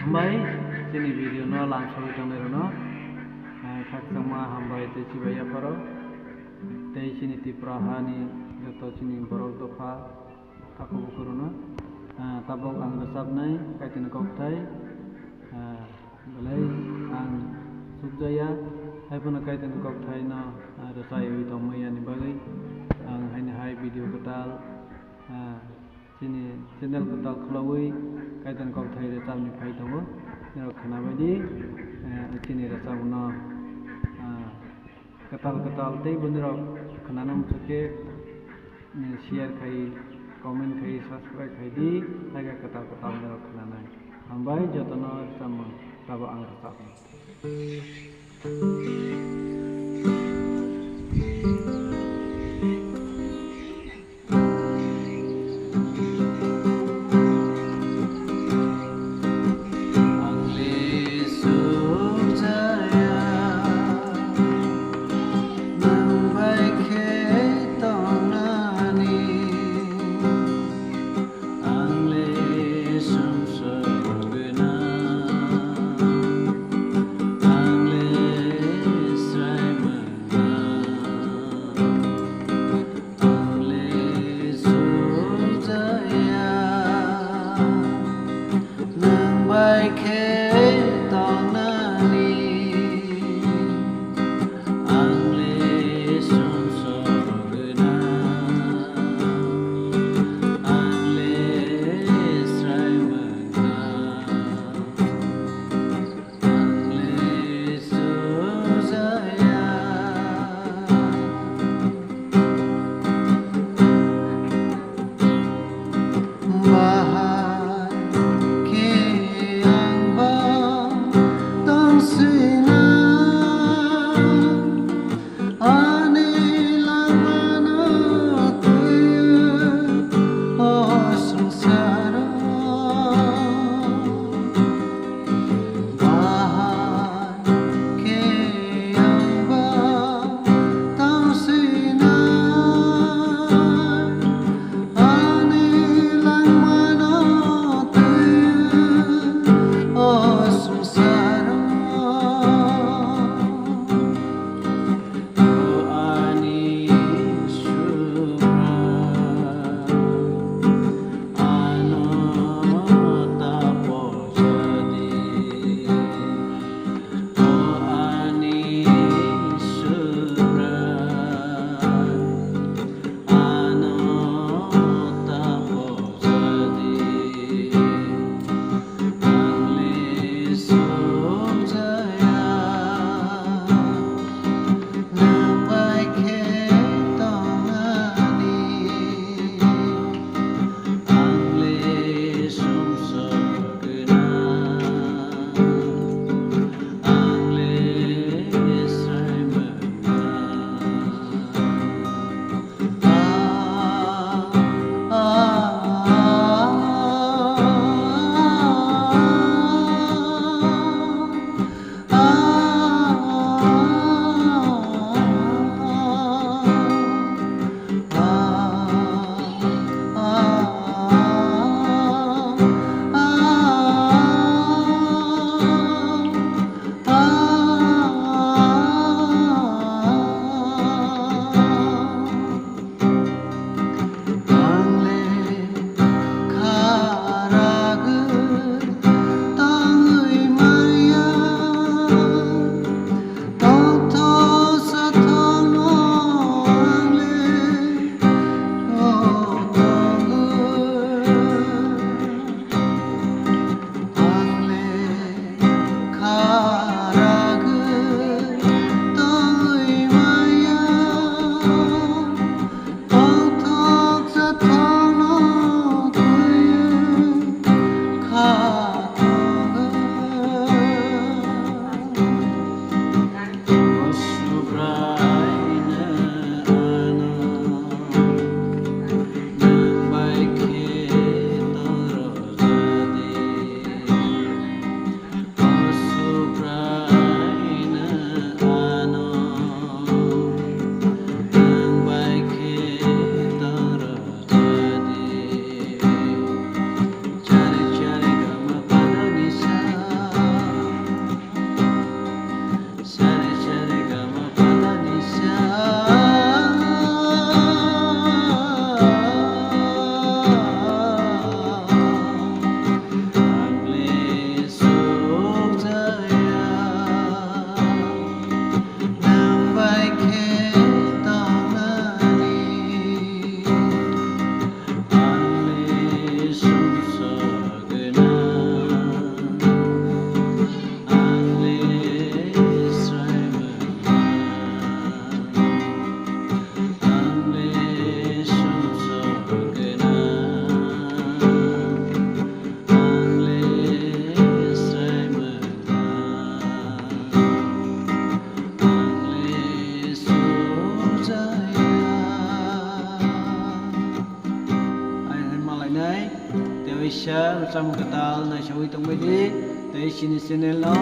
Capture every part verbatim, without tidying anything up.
Hambai, chini video no lamsogwi tongnairokno, eh, khakchangma hambai tei chibai yapharo. Tei chini Tripura hani joto chini borok dopha, takhuk bukhurokno, ah, tabuk ang rwchapnai Kaitorni kokthai, ah, belai ang sukjaya, haiphano Kaitorni kokthaino, ah, rwchaiwi tongmani bagwi ang haino hai video kwtal, ah, chini channel kwtal khwlaui Kaitorni kokthai rwchapni phai tongo. Norok khwnabaidi, eh, chini rwchapno, ah, kwtal kwtal tei bonirok khwnana muchukhe, eh, share khai, comment khai, subscribe khai di, haikhe kwtal kwtal norok khwnanai. Hambai jotono rwchapmung, tabuk ang rwchapnai. Ang le sukjaya, nwng bai khe tongnani. Ang le sumsok gwnang, ang le Sam kwtal naisawi tongbai di, tei chini channel no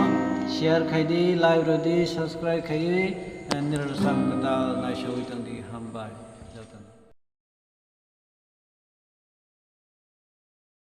share khai di, like rw di, subscribe khai di, eh, nirok sam kwtal naisawi tong di, hambai jotono.